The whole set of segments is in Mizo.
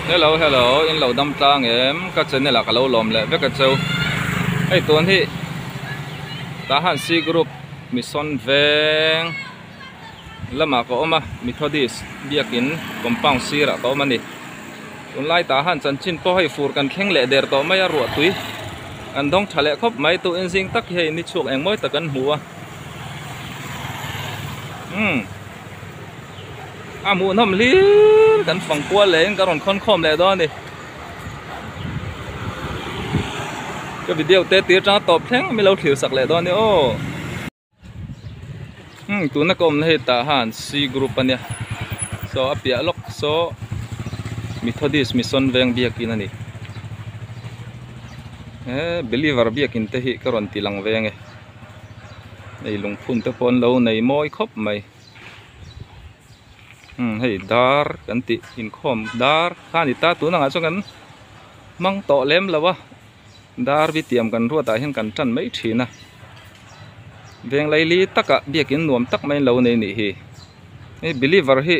Hello hello in lo dam tlang em ka channel ah ka lo lawm leh vek a cheu hei tun hi tah han C group mission veng lamah ka awm a Methodist biakin compound sirah ka awm a ni tunlai tah han chanchin pawh hei fur kan thleng leh der tawh mai a ruah tui kan dawng tha leh khawp mai tu in zing tak hi hei ni chhuak eng mawi tak kan hmu a umm. A hmuhnawm hlir kan fang kual leh in ka rawn khawn khawm leh dawn a ni. Ka video te tir tang tawp thleng mi lo thlir sak leh dawn a ni aw. Hmm tuna ka awmna hei tah han C group a nia saw a piah lawk saw Methodist Mission Veng biakin a ni. He believer biakin te hi ka rawn ti lang veng e. Hei lungphun te pawh an lo nei mawi khawp mai. Umm hei dar kan tih inkhawm dar kha a ni ta tun angah chuan kan hmang tawh lem lo a dar bitiam kan ruat ah hian kan tan mai thin a veng laili takah biakin nuam tak mai an lo nei nih hi hei believer hi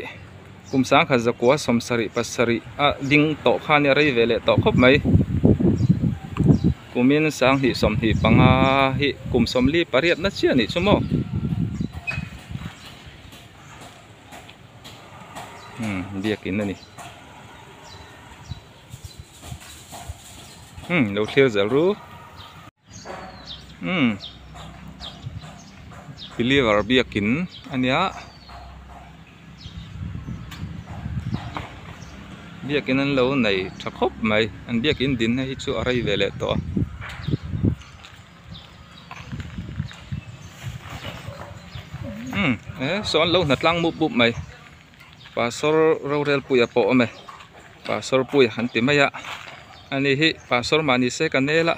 kum sangkhat zakua sawmsarih pasarih a ding tawh kha ania rei ve leh tawh khawp mai kumin sanghnih sawmhnih panga hi kum sawmli pariat na chiah a nih chu maw. Umm biakin a ni umm lo thlir zel ru umm believer biakin a nia biakin an lo nei tha khawp mai an biakin dinna hi chu a rei ve leh tawh a. Umm e saw an lo hna tlang mup mup mai pastor rorel puia pawh a awm e pastor puia an ti mai a ani hi pastor mah ni se ka nel a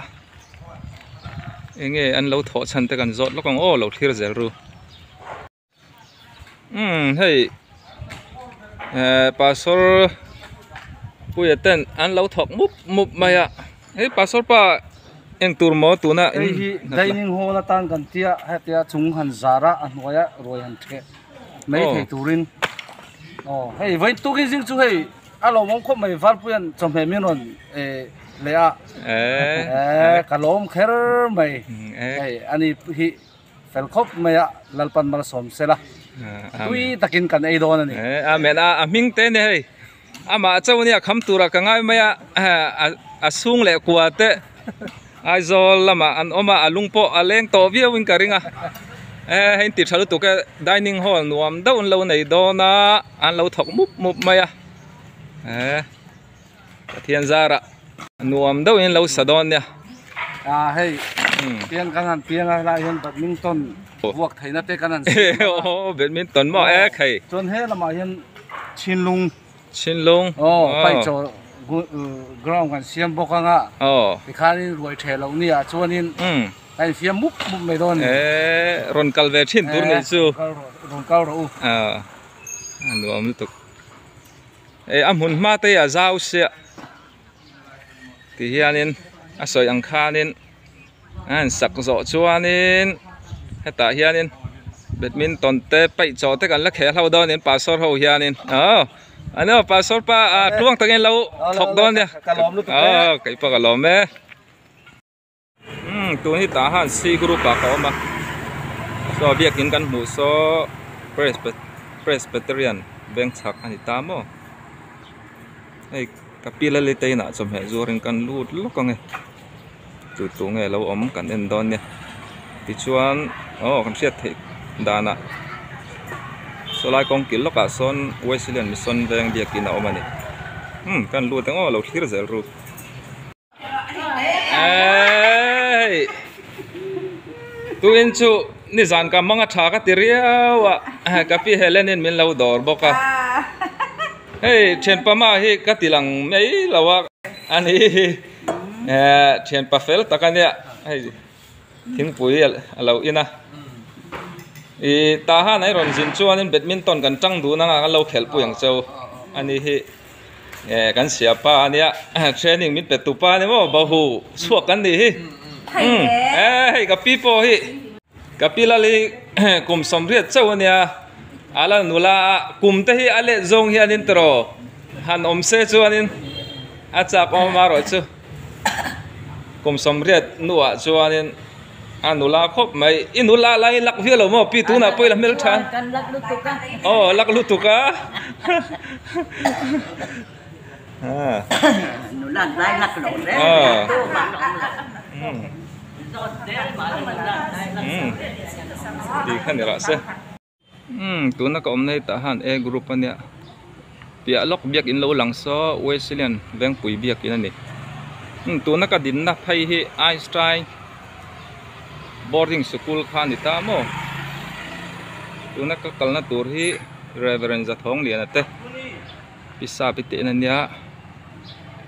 enge an lo thawh chhan te kan zawt lawk ang aw lo thlir zel ru. Umm hei eh pastor puia ten an lo thawk mup mup mai a hei pastor pa eng tur maw tuna hei hi dining hall atan kan tia hetia chung han zar a a hnuaia ruai han theh mai thei turin aw hei vawiin tukin zing chu hei a lawmawm khawp mai Valpuia'n chawhmeh min rawn eh leh a eh ka lawm kher mai hei ani hi. Fel khawp mai a, Lalpan malsawm se la, tui takin kan ei dawn a ni. Amen. A hming te ni hei, amah chauh nia kham tura ka ngai mai a, a sung leh kua te Aizawl lamah an awm a, a lung pawh a leng tawh viau in ka ring a. Hei in ti tha lutuk e, dining hall nuam deuh an lo nei dawn a, an lo thawk mup mup mai a. Pathian zarah nuam deuh in lo sa dawn nia. A hei piang kan han piang a helai hian badminton vuak theihna te kan han siam a. Aw badminton maw e khai. Chuan he lamah hian Chhinlung. Chhinlung. Aw paichaw ground kan siam bawk anga. Aw. Tikhanin ruai theh loh nia chuanin a infiam mup mup mai dawn a ni. E rawn kal ve thin tur nih chu. Rawn kal rawh u. A nuam lutuk. Eh a hmun hma te hi a zau sia ti hianin a sawi ang khanin a han sak zawh chuanin hetah hianin badminton te paih chaw te kan la khel ho dawn in pastor ho hianin aw ano pastor pa tluang takin lo thawk dawn nia aw kei pawh ka lawm e. Umm tun hi tah han C group ah ka awm a saw biakin kan hmuh saw Presbyterian veng chhak a ni ta maw hei ka pi la lite inah chawhmeh zuarin kan lut lawk ang e tu tu nge lo awm kan en dawn nia tichuan aw kan hriat theih danah saw lai kawng kil lawkah sawn Wesleyan Mission veng biakin a awm a ni umm kan lut ang aw lo thlir zel ru. Hey! Tuin chu nizan ka hmang a tha ka ti riau a, ka pi Helen-in min lo dawr bawk a. Hei thianpa ma hi ka ti lang mai lo a, ani hi thianpa fel tak a nia, hei thingpui a lo in a. I tah han a rawn zin chuanin badminton kan tang dun anga kan lo khelhpui ang cheu ani hi. Eh kan sia pa ania training min pe tu pa ani maw bahu chhuak kan nih hi umm eh hei ka pi pawh hi ka pi lal hi kum sawmriat chauh ania ala nula a kum te hi a let zawng hianin tiraw han awm se chuanin. A chak awm erawh chu kum sawmriat hnuah chuanin a nula khawp mai. I nula lai lak viau lo maw pi tunah pawh i la hmel tha? Aw lak lutuk a. Ti kha ni rawh se. Umm tuna ka awmna hi tah han A group ania piah lawk biakin lo lang saw Wesleyan Vengpui biakin a ni umm tuna ka dinna phei hi Einstein boarding sikul kha a ni ta maw tuna ka kalna tur hi Reverend Zathawngliana te pisa pi te in ania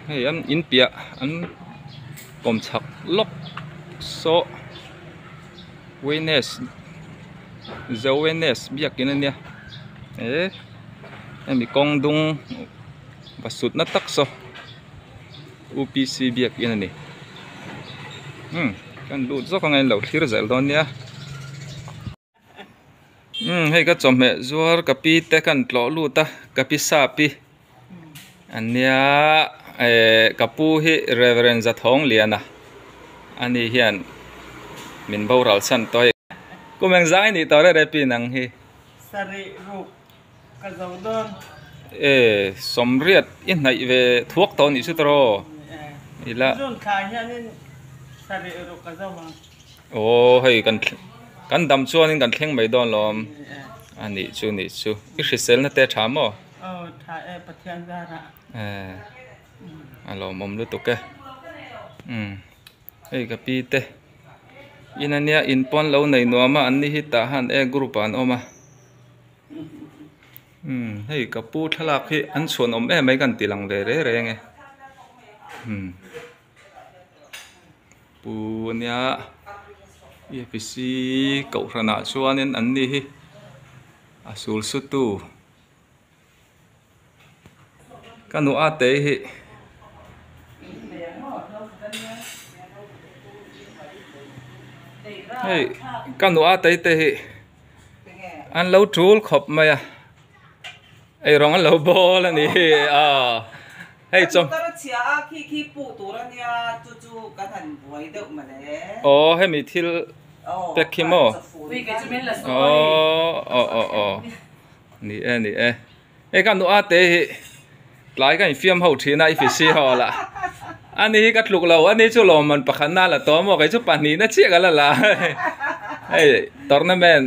hei an in piah an kawm chhak lawk saw. Witness The Witness biakin a nia eh hemi kawng dung va sut na tak saw U P C biakin a ni umm kan lut zawk ang a inlo thlir zel dawn nia umm hei ka chawhmeh zuar ka pi te khan tlawh lut a ka pi sa pi an nia eh ka pu hi Reverend Zathawngliana ani hian min boral chhan tawh a kum eng zai nih tawh rere pi nang hi. Sarih ruk ka zo dawn. Eh sawmriat i hnaih ve thuak tawh nih chu tawh ila. June thla hianin sarih ruk ka zo ang. Aw hei kan kan dam chuanin kan thleng mai dawn lawm a nih chu nih chu i hriselna te a tha maw. Aw tha e Pathian zarah. Eh a lawmawm lutuk e umm hei ka pi te in ania in pawn lo nei nuam a an ni hi tah han e group ah an awm a umm hei ka pu thlalak hi an chhuan awm em mai ka han ti lang ve reng reng e umm pu ania E P C kohhranah chuanin an ni hi a sul sutu. Ka nu a te hi hei ka nu a te te hi an lo tul khawp mai a ei rawng an lo bawl a ni hi aw hei chaw aw hemi thil pek hi maw aw aw aw aw. Ni e ni e. Hei ka nuah te hi tlai ka infiam ho thin a i fisi ho la. Ani hi ka tluk lo ani chu lawmman pakhat na la tawh maw kei chu pahnih na chiah ka la la. Hei tournament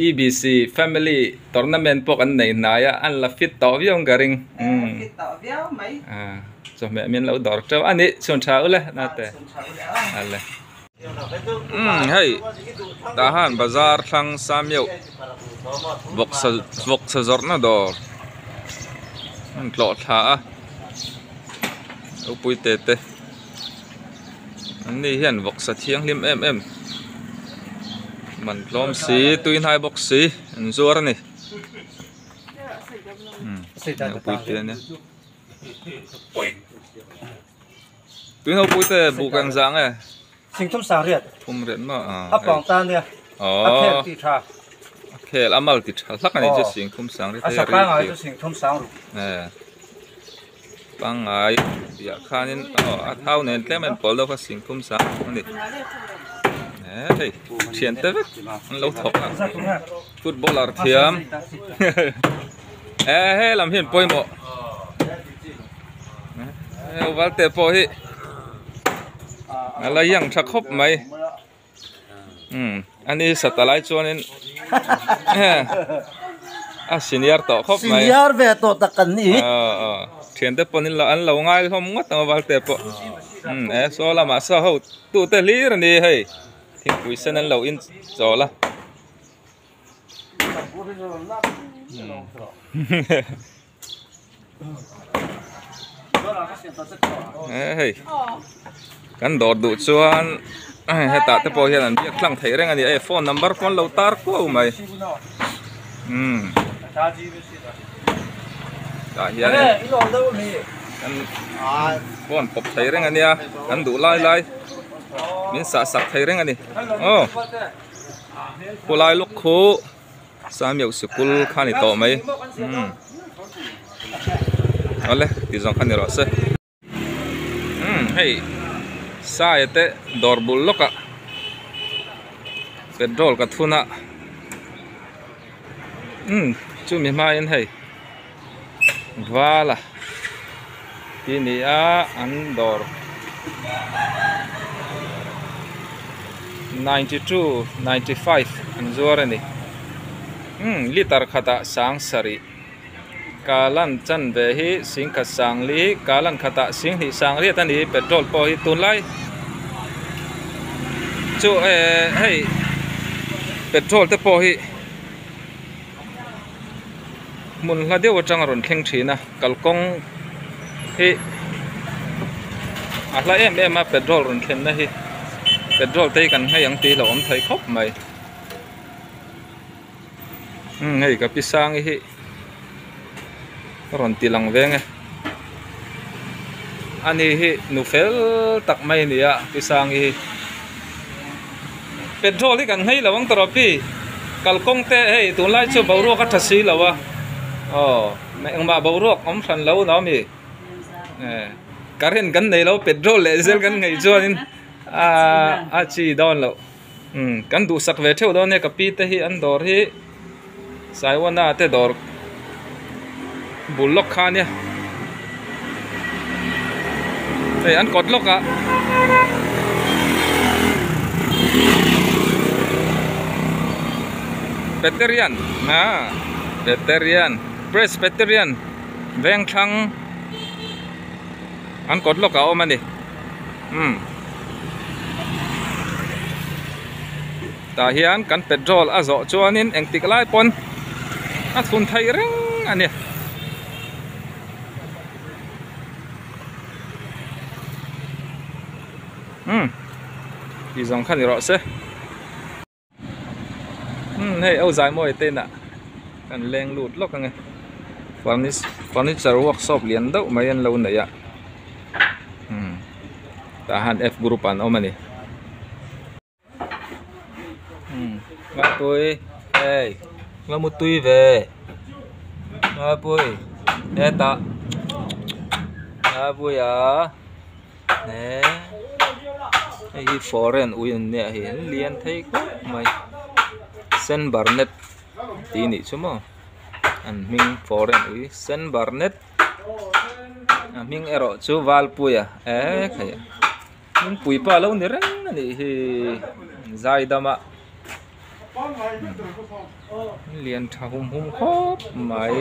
EBC family tournament pawh kan nei hnai a an la fit tawh viau ang ka ring. Fit tawh viau mai. Chawhmeh min lo dawr teuh a ni chhun tha ule nate. Ale. Umm hei tah han bazar thlang Samiau vawksa vawksa zawrhna dawr an tlawh thla a ropui te te an ni hian vawksa thianghlim em em man tlawm si tui hnai bawk si an zuar a ni umm ropui te ania. Tuinopui te buk ang zang e. Singthum sang riat. Thum riat maw a. A pawng ta nia. Aw. A khel ti tha. A khel a mal ti tha hlak ani chu singthum sang riat. A sa pangai chu singthum sang ru. Eh. Pangai piah khanin aw a thau nen tlem a inpawl deuh kha singthum sang ani. Eh hei thian te vek an lo thawk a. Footballer thiam. Eh he lam hian pawimawh. Hei valte pawh hi a la yang tha khawp mai umm ani sata lai chuanin a senior tawh khawp mai senior ve tawh tak kan ni thiante pawh in an lo ngai hlawm ngawt ang valte pawh umm e saw lamah saw ho tute hlir ani hei thingpui sen an lo in chawl a. Hei kan dawr duh chuan hetah te pawh hian an biak tlang theih reng a ni hei phone number pawh an lo tar kuau mai umm tah hian kan phone pawp thei reng a nia kan duh lai lai min sah sak thei reng a ni aw khulai lawk khu. Samiau sikul kha ni tawh mai umm awle tih zawng kha ni rawh se. Hei Saia te dawr bul lawkah petrol ka thun a umm chumi hmain hei vala tih a ni a an dawr 92 95 an zuar a ni umm liter khatah sang sarih. Kalan chan ve hi singkhat sangli kalan khatah singhnih sangriat a ni petrol pawh hi tunlai chu eh hei petrol te pawh hi hmun hla deuh atang a rawn thleng thin a kalkawng hi a hla em em a petrol rawn thlenna hi petrol te hi kan nghei ang tih hlauhawm thei khawp mai. Umm hei ka pi sangi hi a rawn ti lang veng e ani hi nu fel tak mai a ni a pi sangi hi petrol hi kan nghei lo ang tawh pi kalkawng te hei tunlai chu boruak a tha si lo a aw engmah boruak awm hran lo a ni current kan nei lo petrol leh zel kan nghei chuanin a chi dawn loh. Umm kan duhsak ve theuh dawn nia ka pi te hi an dawr hi Saiwana te dawr bul lawk kha ania hei an kawt lawk ah Peterian ah Peterian Presbyterian Vengthlang an kawt lawk ah a awm a ni. Umm tah hian kan petrol a zawh chuanin engtik lai pawn a thun theih reng a ni. Umm tih zawng kha ni rawh se. Umm hei au zai mawi te inah kan leng lut lawk ang e furniture workshop lian deuh mai an lo nei a umm tah hian f group an awm a ni umm ngapui hei nga mutui ve ngapui hetah ngapui ah. Hei hi foreign ui an nia hei an lian thei khawp mai sen barnet tih anih chu maw an hming foreign ui sen barnet a hming erawh chu valpuia eee khai a hmingpui pa lo ni reng a nih hi zaidam a lian tha hum hum khawp mai.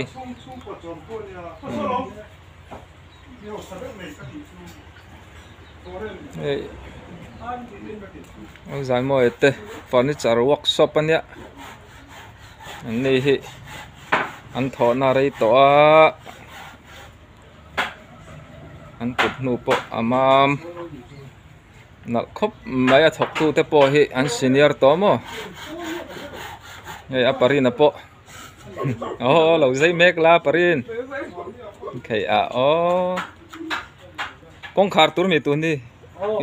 Hei Zaimawi te furniture workshop a nia an ni hi an thawhna a rei tawh a an kut hnu pawh a mam nalh khawp mai a thawk tu te pawh hi an senior tawh maw hei a parina pawh. Aw lo zei mek la parin thei a aw kawngkhar tur mi tun hi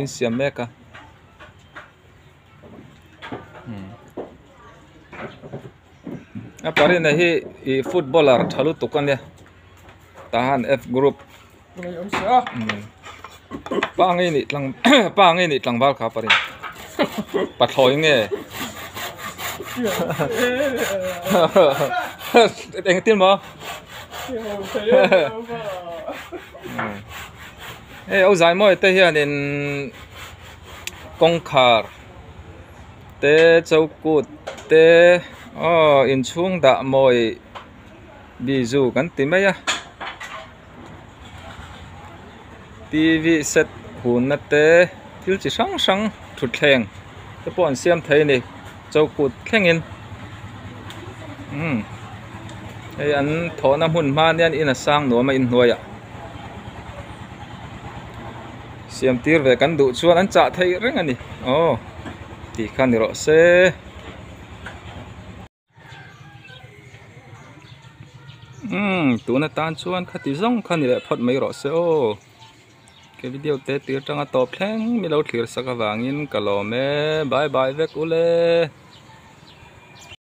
in siam mek a a parin a hi ih footballer tha lutuk a nia tahan f group pa ngei nih tlang pa ngei nih tlangval kha parin pathlawi nge engtin maw hei au zai mawi te hianin kawngkhar te chokut te aw inchhung dah mawi bizu kan ti mai a. T v set hunna te thil chi hrang hrang thutthleng te pawh an siam thei a ni chokut thlengin umm hei an thawhna hmun hma anian in a sang nuam a inhnuaiah siam tir ve kan duh chuan an chah theih reng a ni aw tih kha ni rawh se. Umm tun atan chuan khati zawng kha ni leh phawt mai rawh se aw ke video te tir tanga tawp thleng mi lo thlir sak avangin ka lawm e bye bye vek ule.